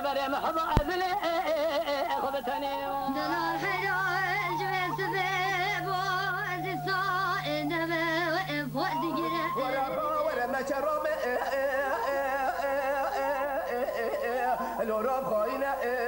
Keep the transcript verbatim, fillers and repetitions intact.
Erê mehba ezilê xwe bi tenê. Dinar heyra ji vê sibê bo ezî saê neve bo digire. Were ba were meçe rame. Lora xayine.